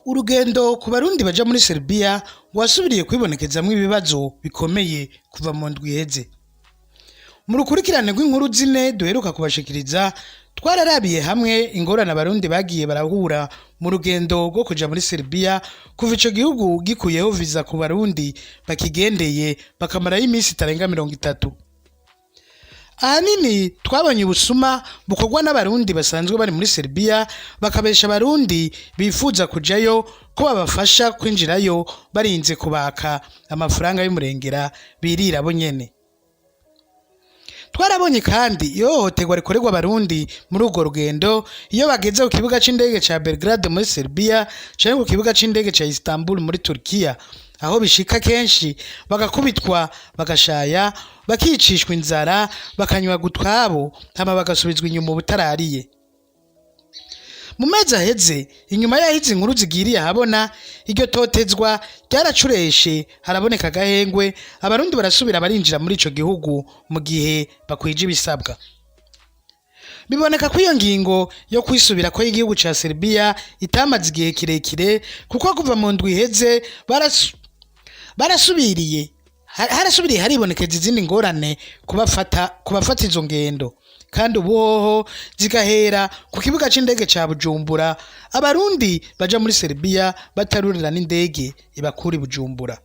Urugendo ku Barundi baja muri Serbia rwasubiriye kwibonekezamwo ibibazo bikomeye kuva mu ndwi iheze. Mu rukurikirane rw'inkuru zine duheruka kubashikiriza, twararabiye hamwe ingorane Abarundi bagiye barahura mu rugendo rwo kuja muri Serbia kuva ico gihugu gikuyeho viza ku Barundi bakigendeye bakamarayo iminsi itarenga 30. Ahanini twabonye ubusuma bukorwa n'Abarundi basanzwe bari muri Serbia, bakabesha Abarundi bifuza kujayo ko babafasha kwinjirayo barinze kubaka amafaranga y'umurengera birira bo nyene. Twarabonye kandi ihohoterwa rikorerwa Abarundi muri urwo rugendo iyo bageze ku kibuga c'indege ca Belgrade muri Serbia canke ku kibuga c'indege ca Istanbul muri Turkiya, aho bishika kenshi bagakubitwa, bagashaya, bakicishwa inzara, bakanywa utwabo, hama bagasubizwa inyuma ubutarariye. Mu mezi aheze, inyuma y'aho izi nkuru zigiriye ahabona, iryo totezwa ryaracureshe, haraboneka agahengwe, Abarundi barasubira barinjira muri ico gihugu mu gihe bakwije ibisabwa. Biboneka ko iyo ngingo yo kwisubirako y'igihugu ca Serbia itamaze igihe kirekire, kuko kuva mu ndwi iheze barasubiriye harasubiriye haribonekeza izindi ngorane kubafata izo ngendo, kandi ubu hoho zigahera ku kibuga c'indege ca Bujumbura, Abarundi baja muri Serbia batarurira n'indege ibakura i Bujumbura.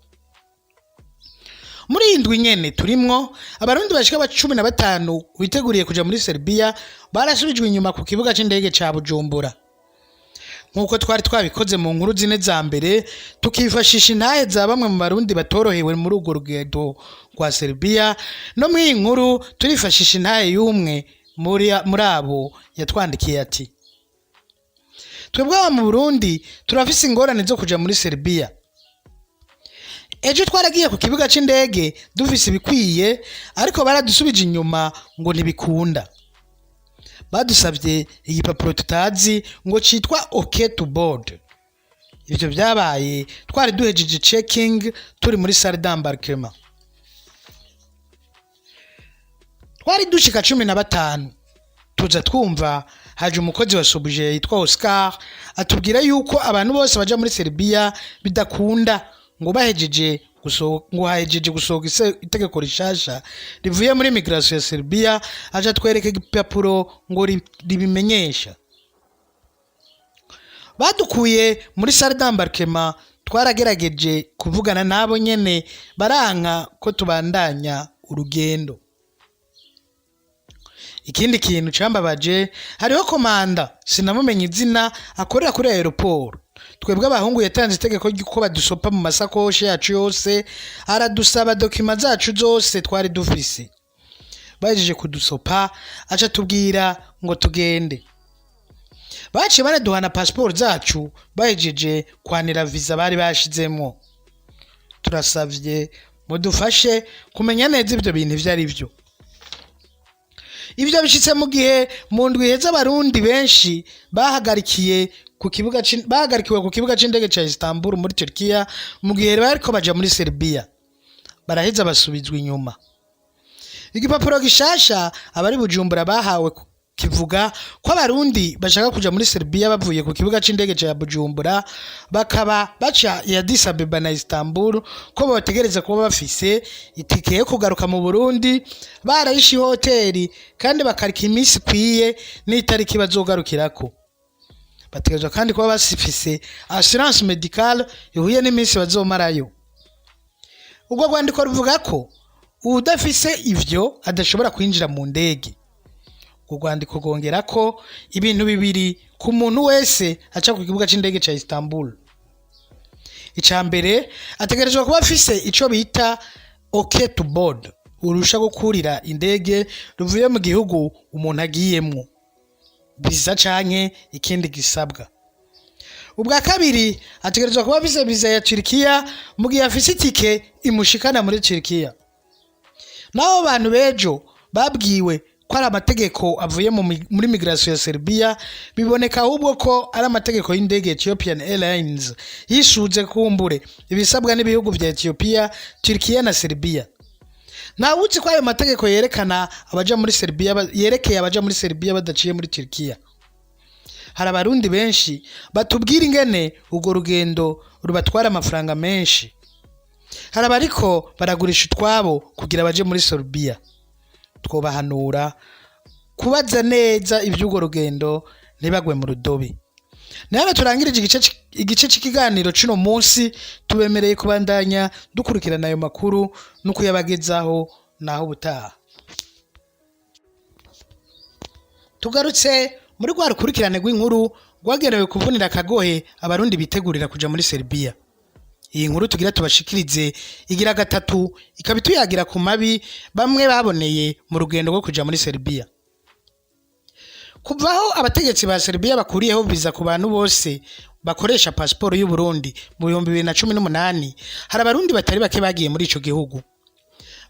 Muri iyi ndwi nyene turimwo, Abarundi bashika ba 15 biteguriye kuja muri Serbia barasubijwe inyuma ku kibuga c'indege ca Bujumbura. Nk'uko twari twabikoze mu nkuru zine za mbere, tukifashisha intahe za bamwe mu Barundi batorohewe muri urwo rugendo rwa Serbia, no muri iyi nkuru turifashisha intahe y'umwe muri abo yatwandikiye ati: "Twebwe aba mu Burundi turafise ingorane zo kuja muri Serbia. Ejo twaragiye ku kibuga c'indege dufise ibikwiye, ariko baradusubije inyuma ngo ntibikunda. Badusavye igipapuro tutazi ngo citwa OK to board. Ivyo vyabaye twari duhejeje checking, turi muri salle d'embarquement. Twari dushika 15. Tuza twumva haje umukozi wa Sobuje yitwa Oscar, atubwira yuko abantu bose baja muri Serbia bidakunda, ngo bahejeje ngo hahejeje gusohoka itegeko rishasha rivuye muri migration ya Serbia. Aja twereka igipapuro ngo ribimenyesha. Badukuye muri salle d'embarquement. Twaragerageje kuvugana nabo nyene, baranka ko tubandanya urugendo. Ikindi kintu cambabaje, hariho komanda, sinamumenye izina, akorera kuri aéroport. Twebwe abahungu yatanze itegeko ry'uko badusopa mu masakoshi yacu yose, aradusaba documents zacu zose twari dufise. Bahejeje kudusopa, aca tubwira ngo tugende. Baciye baraduhana pasiporo zacu bahejeje kwanira visa bari bashizemwo. Turasavye mudufashe kumenya neza ivyo bintu ivyo ari vyo." Ivyo bishitse mu gihe mu ndwi iheze Abarundi benshi bahagarikiwe ku kibuga c'indege ca Istanbul muri Turkiya mu gihe bariko baja muri Serbia, baraheza basubizwa inyuma. Igipapuro gishasha abari Bujumbura bahawe kivuga ko Abarundi bashaka kuja muri Serbia bavuye ku kibuga c'indege ca Bujumbura, bakaba baca i Addis Abeba na Istanbul, ko botegereza kuba bafise itike yo kugaruka mu Burundi, barayishe ihoteli, kandi bakarika iminsi ikwiye n'itariki bazogarukirako. Bategerezwa kandi kuba bafise assurance médicale ihuye n'iminsi bazomarayo. Urwo rwandiko ruvuga ko uwudafise ivyo adashobora kwinjira mu ndege. Urwo rwandiko rwongera ko ibintu bibiri ku muntu wese aca ku kibuga c'indege ca Istanbul. Ica mbere, ategerezwa kuba afise ico bita OK to board, uruhusha rwo kurira indege ruvuye mu gihugu umuntu agiyemwo, visa canke ikindi gisabwa. Ubwa kabiri, ategerezwa kuba afise visa ya Turikiya mu gihe afise itike imushikana muri Turikiya. N'abo bantu b'ejo babwiwe ko ari amategeko avuye muri migration ya Serbia, biboneka ahubwo ko ari amategeko y'indege Ethiopian Airlines yishuze kumbure ibisabwa n'ibihugu vya Ethiopia, Turkiya na Serbia. Ntawuzi ko ayo mategeko yerekana abaja muri Serbia yerekeye abaja muri Serbia badaciye muri Turkiya. Hari Abarundi benshi batubwira ingene urwo rugendo rubatwara amafaranga menshi. Hari abariko baragurisha utwabo kugira baje muri Serbia. Twobahanura kubaza neza ivy'urwo rugendo, ntibagwe mu rudobi. Ni hano turangirije igice c'ikiganiro c'uno munsi. Tubemereye kubandanya dukurikirana ayo makuru no kuyabagezaho. Naho ubutaha. Tugarutse muri rwa rukurikirane rw'inkuru rwagenewe kuvunira akagohe Abarundi bitegurira kuja muri Serbia. Iyi nkuru tugira tubashikirize igira gatatu, ikaba ituyagira ku mabi bamwe baboneye mu rugendo rwo kuja muri Serbia. Kuvaho abategetsi ba Serbia bakuriyeho viza ku bantu bose bakoresha pasiporo y'u Burundi mu 2018, hari Abarundi batari bake bagiye muri ico gihugu.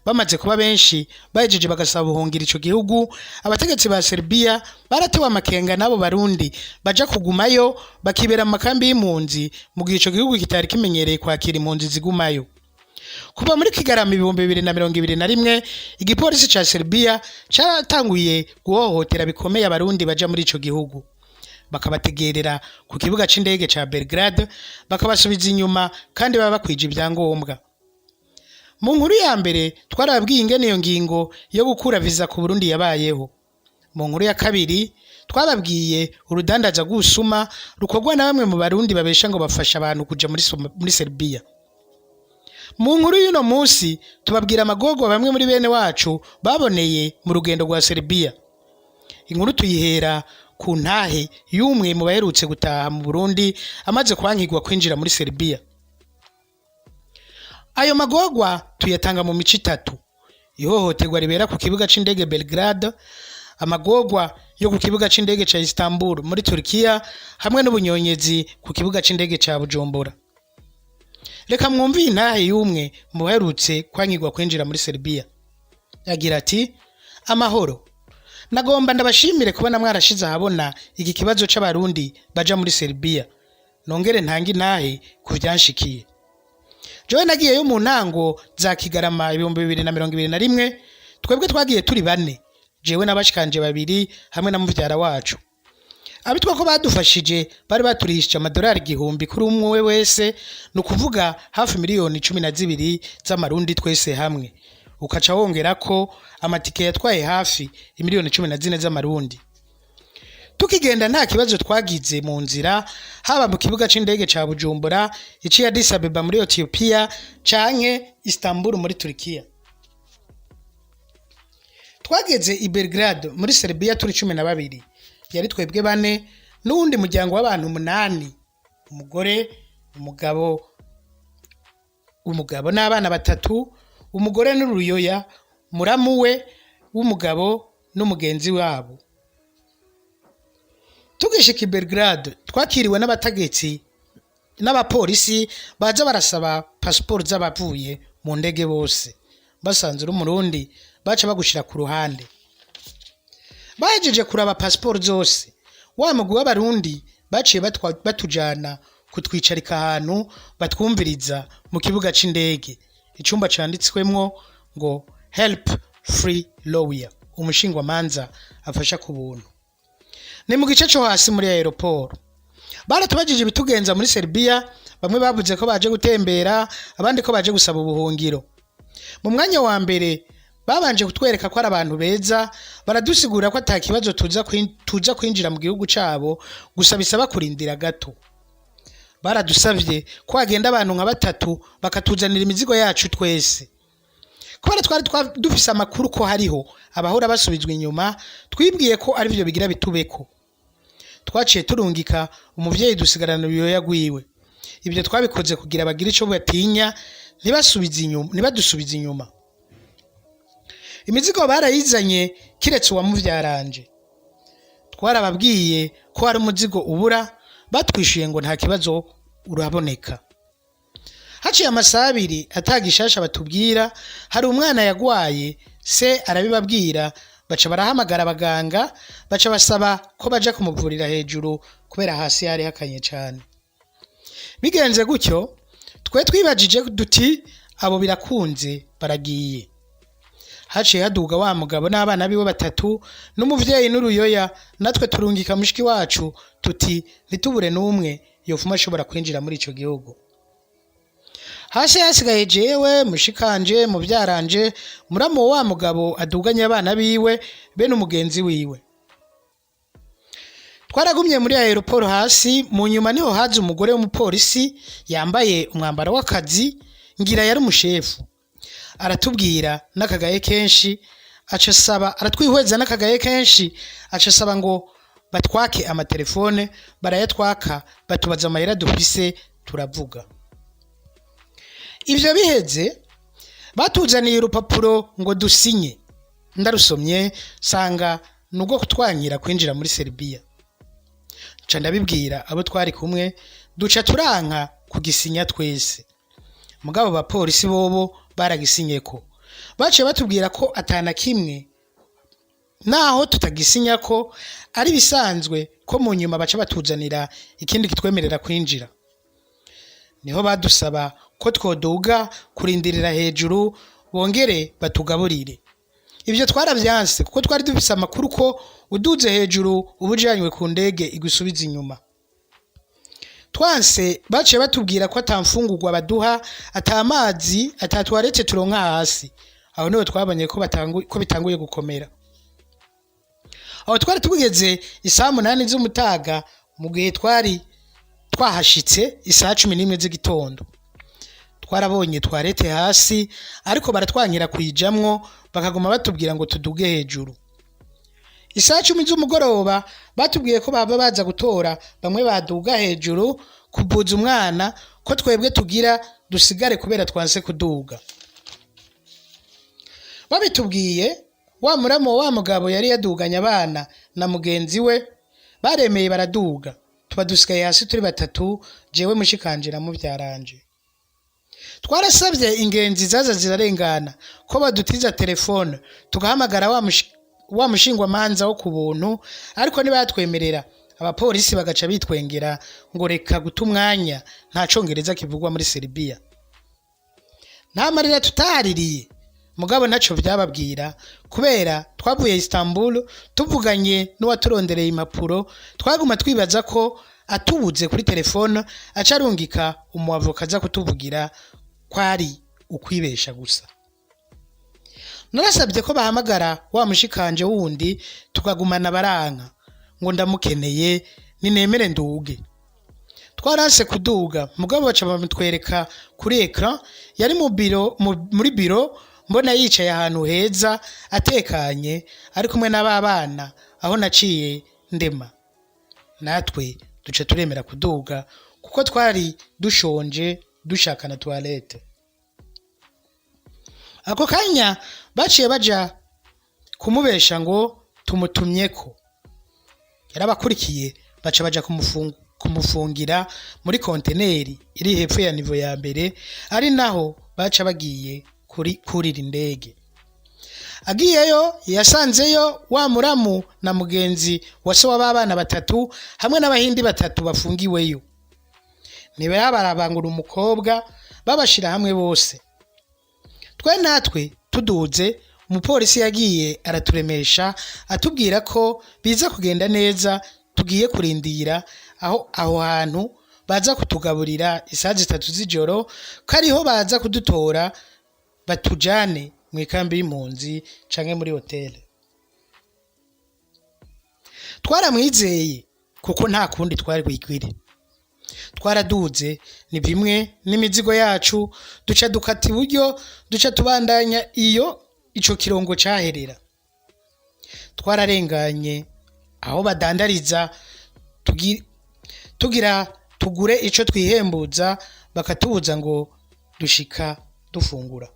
Bamaze kuba benshi, bahejeje bagasaba ubuhungiro ico gihugu. Abategetsi ba Serbia baratewe amakenga n'abo Barundi baja kugumayo, bakibera mu makambi y'impunzi, mu gihe ico gihugu kitari kimenyereye kwakira impunzi zigumayo. Kuva muri Kigarama 2021, igipolisi ca Serbia caratanguye guhohotera bikomeye Abarundi baja muri ico gihugu, bakabategerera ku kibuga c'indege ca Belgrade, bakabasubiza inyuma kandi baba bakwije ibyangombwa. Mu nkuru ya mbere twarababwiye ingene iyo ngingo yo gukura viza ku Burundi yabayeho. Mu nkuru ya kabiri twababwiye urudandaza rw'ubusuma rukorwa na bamwe mu Barundi babesha ngo bafasha abantu kuja muri Serbia. Mu nkuru y'uno munsi tubabwira amagorwa bamwe muri bene wacu baboneye mu rugendo rwa Serbia. Inkuru tuyihera ku ntahe y'umwe mu baherutse gutaha mu Burundi amaze kwankirwa kwinjira muri Serbia. Ayo magorwa tuyatanga mu mico itatu: ihohoterwa ribera ku kibuga c'indege Belgrade, amagorwa yo ku kibuga c'indege ca Istanbul muri Turkiya, hamwe n'ubunyonyezi ku kibuga c'indege ca Bujumbura. Reka mwumve iyi ntahe y'umwe mu baherutse kwankirwa kwinjira muri Serbia. Agira ati: "Amahoro, nagomba ndabashimire kubona mwarashize ahabona iki kibazo c'Abarundi baja muri Serbia. Nongere ntange intahe ku vyanshikiye jewe. Nagiyeyo mu ntango za Kigarama 2021. Twebwe twagiye turi bane, jewe n'abashikanje babiri hamwe na muvyara wacu. Abitwa ko badufashije bari baturihishije amadolari 1000 kuri umwe we wese, ni ukuvuga hafi miliyoni 12 z'amarundi twese hamwe, ukaca wongera ko amatike yatwaye hafi imiliyoni 14 z'amarundi. Tukigenda nta kibazo twagize mu nzira, haba mu kibuga c'indege ca Bujumbura, iciye Addis Abeba muri Ethiopia canke Istanbul muri Turkiya. Twageze i Belgrade muri Serbia turi 12. Yari twebwe bane n'uwundi muryango w'abantu umunani: umugore, umugabo n'abana batatu, umugore n'uruyoya, muramu we w'umugabo n'umugenzi wabo. Tugishika i Belgrade twakiriwe n'abategetsi n'abapolisi baza barasaba pasiporo z'abavuye mu ndege bose. Basanze uri Umurundi, baca bagushira ku ruhande. Bahejeje kuraba pasiporo zose, wa mugwi w'Abarundi baciye batujana kutwicarika ahantu batwumviriza mu kibuga c'indege, icumba canditswemwo ngo "Help free lawyer", umushingwamanza afasha ku buntu. Ni mu gice co hasi muri aéroport. Baratubajije ibitugenza muri Serbia. Bamwe bavuze ko baje gutembera, abandi ko baje gusaba ubuhungiro. Mu mwanya wa mbere babanje kutwereka ko ari abantu beza, baradusigurira ko ata kibazo, tuza kwinjira mu gihugu cabo, gusa bisaba kurindira gato. Baradusavye ko hagenda abantu nka batatu bakatuzanira imizigo yacu twese. Kubera twari dufise amakuru ko hariho abahora basubizwa inyuma, twibwiye ko arivyo bigira bitubeko. Twaciye turungika umuvyeyi, dusigarana uruyoya rwiwe. Ibyo twabikoze kugira bagire ico batinya, ntibasubize inyuma, ntibadusubize inyuma. Imizigo barayizanye, kiretse uwamuvyaranje. Twarababwiye ko hari umuzigo ubura, batwishuye ngo nta kibazo, uraboneka. Haciye amasaha 2 atagishasha batubwira. Hari umwana yagwaye, se arabibabwira, baca barahamagara abaganga, baca basaba ko baja kumuvurira hejuru kubera hasi hari hakanye cane. Bigenze gutyo, twe twibajije duti: abo birakunze, baragiye. Haciye haduga wa mugabo n'abana biwe batatu n'umuvyeyi n'uruyoya, natwe turungika mushiki wacu tuti ntitubure n'umwe yofuma ashobora kwinjira muri ico gihugu. Hasi hasigaye jewe, mushikanje, muvyaranje, muramu wa mugabo aduganye abana biwe be n'umugenzi wiwe. Twaragumye muri aéroport hasi. Mu nyuma niho haza umugore w'umupolisi yambaye umwambaro w'akazi, ngira yari umushefu. Aratubwira n'akagaye kenshi, aca asaba, aratwihweza n'akagaye kenshi, aca asaba ngo batwake amatelefone. Barayatwaka, batubaza amahera dufise, turavuga. Ivyo biheze, batuzaniye urupapuro ngo dusinye. Ndarusomye sanga nubwo kutwanyira kwinjira muri Serbia. Nca ndabibwira abo twari kumwe, duca turanka kugisinya twese. Mugabo abapolisi bobo baragisinyeko. Baciye batubwira ko atana kimwe naho tutagisinya, ko ari bisanzwe, ko mu nyuma baca batuzanira ikindi kitwemerera kwinjira. Niho badusaba ko twoduga kurindirira hejuru bongere batugaburire. Ivyo twaravyanse kuko twari dufise amakuru ko uduze hejuru uba ujanywe ku ndege igusubiza inyuma. Twanse, baciye batubwira ko ata mfungurwa baduha, ata mazi, ata toilette turonka hasi. Aho niho twabonye ko bitanguye gukomera. Aho twari tugeze isaha 8 z'umutaga, mu gihe twari twahashitse isaha 11 z'igitondo. Twarabonye toilette hasi, ariko baratwankira kuyijamwo, bakaguma batubwira ngo tuduge hejuru. Isaha 10 z'umugoroba batubwiye ko baba baza gutora bamwe baduga hejuru kuvuza umwana, ko twebwe tugira dusigare kubera twanse kuduga. Babitubwiye, wa muramu wa mugabo yari yaduganye abana na mugenzi we baremeye baraduga, tuba dusigaye hasi turi batatu, jewe, mushikanje na muvyaranje. Twarasabye ingenzi zaza zirarengana ko badutiza telefone tugahamagara wa mushingwamanza wo ku buntu, ariko ntibatwemerera. Abapolisi bagaca bitwengera ngo reka guta umwanya, nta Congereza kivugwa muri Serbia. Nta marira tutahaririye, mugabo ntaco vyababwira, kubera twavuye Istanbul tuvuganye n'uwaturondereye impapuro. Twaguma twibaza ko atubuze kuri telefone aca arungika umuavoka aza kutuvugira, kwari ukwibesha gusa. Narasabye ko bahamagara wa mushikanje wundi tukagumana, baranka ngo ndamukeneye, ninemere nduge. Twaranse kuduga, mugabo baca bamutwereka kuri écran. Yari mu biro, muri biro, mbona yicaye ahantu heza atekanye, ari kumwe n'ababana. Aho naciye ndema, natwe duca turemera kuduga kuko twari dushonje, dushaka na toilette. Ako kanya baciye baja kumubesha ngo tumutumyeko. Yarabakurikiye, baca baja kumufungira muri konteneri iri hepfo ya niveau ya mbere, ari naho baca bagiye kuri kurira indege. Agiyeyo yasanzeyo wa muramu na mugenzi wa se w'abana batatu hamwe n'Abahindi batatu bafungiweyo. Ntibabarabangura umukobwa, babashira hamwe bose. Twe natwe tuduze, umupolisi yagiye araturemesha, atubwira ko biza kugenda neza, tugiye kurindira aho hantu baza kutugaburira isaha 3 z'ijoro, ko ariho baza kudutora batujane mu ikambi y'impunzi canke muri hoteli. Twaramwizeye kuko nta kundi twari bwigwire. Twaraduze ni bimwe n'imizigo yacu, duca dukata iburyo, duca tubandanya iyo ico kirongo caherera. Twararenganye aho badandariza, tugira tugure ico twihembuza, bakatubuza ngo dushika dufungura.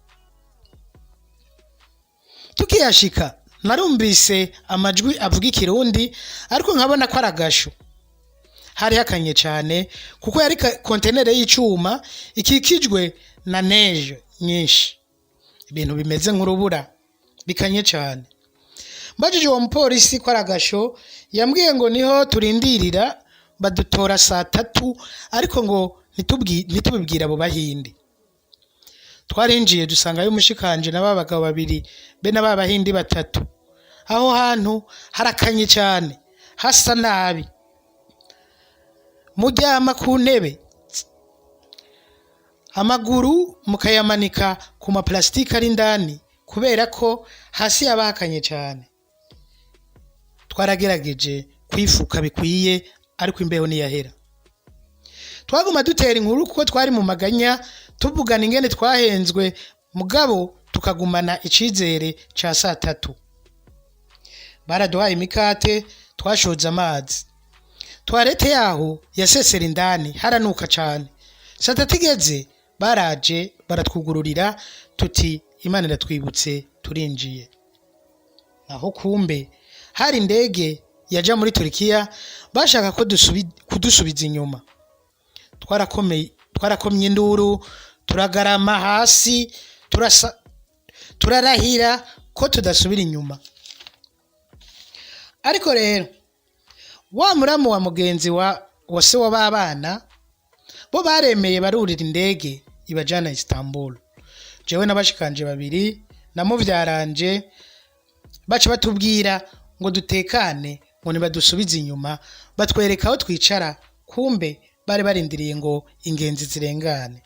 Tukiyashika narumvise amajwi avuga Ikirundi, ariko nkabona ko ari agasho. Hari hakanye cane kuko yari kontenere y'icuma ikikijwe na neige nyinshi, ibintu bimeze nk'urubura, bikanye cane. Mbajije uwo mupolisi ko ari agasho, yambwiye ngo niho turindirira, badutora saa 3, ariko ngo ntitubibwire abo Bahindi. Twarinjiye dusangayo umushikanje na ba bagabo babiri be na ba bahindi batatu. Aho hantu harakanye cyane, hasa nabi. Muryama ku ntebe, amaguru mukayamanika ku maplastike ari indani kubera ko hasi haba hakanye cyane. Twaragerageje kwifuka bikwiye, ariko imbeho ntiyahera. Twaguma dutera inkuru kuko twari mu maganya, tuvugana ingene twahenzwe, mugabo tukagumana icizere ca 3:00. Baraduhaye imikate, twashoza amazi. Toilette yaho yasesera indani, haranuka cane. 3:00 igeze baraje baratwugururira, tuti Imana iratwibutse, turinjiye. Naho kumbe hari indege yaja muri Turikiya, bashaka ko kudusubiza inyuma. Twarakomeye, twarakomye induru, turagarama hasi, turasa, turarahira ko tudasubira inyuma. Ariko rero wa muramu wa mugenzi wa se wa babana bo baremeye, barurira indege ibajana Istanbul. Jewe n'abashikanje babiri na muvyaranje baca batubwira ngo dutekane, ngo nibadusubize inyuma, batwereka aho twicara. Kumbe bari barindiriye ngo ingenzi zirengane.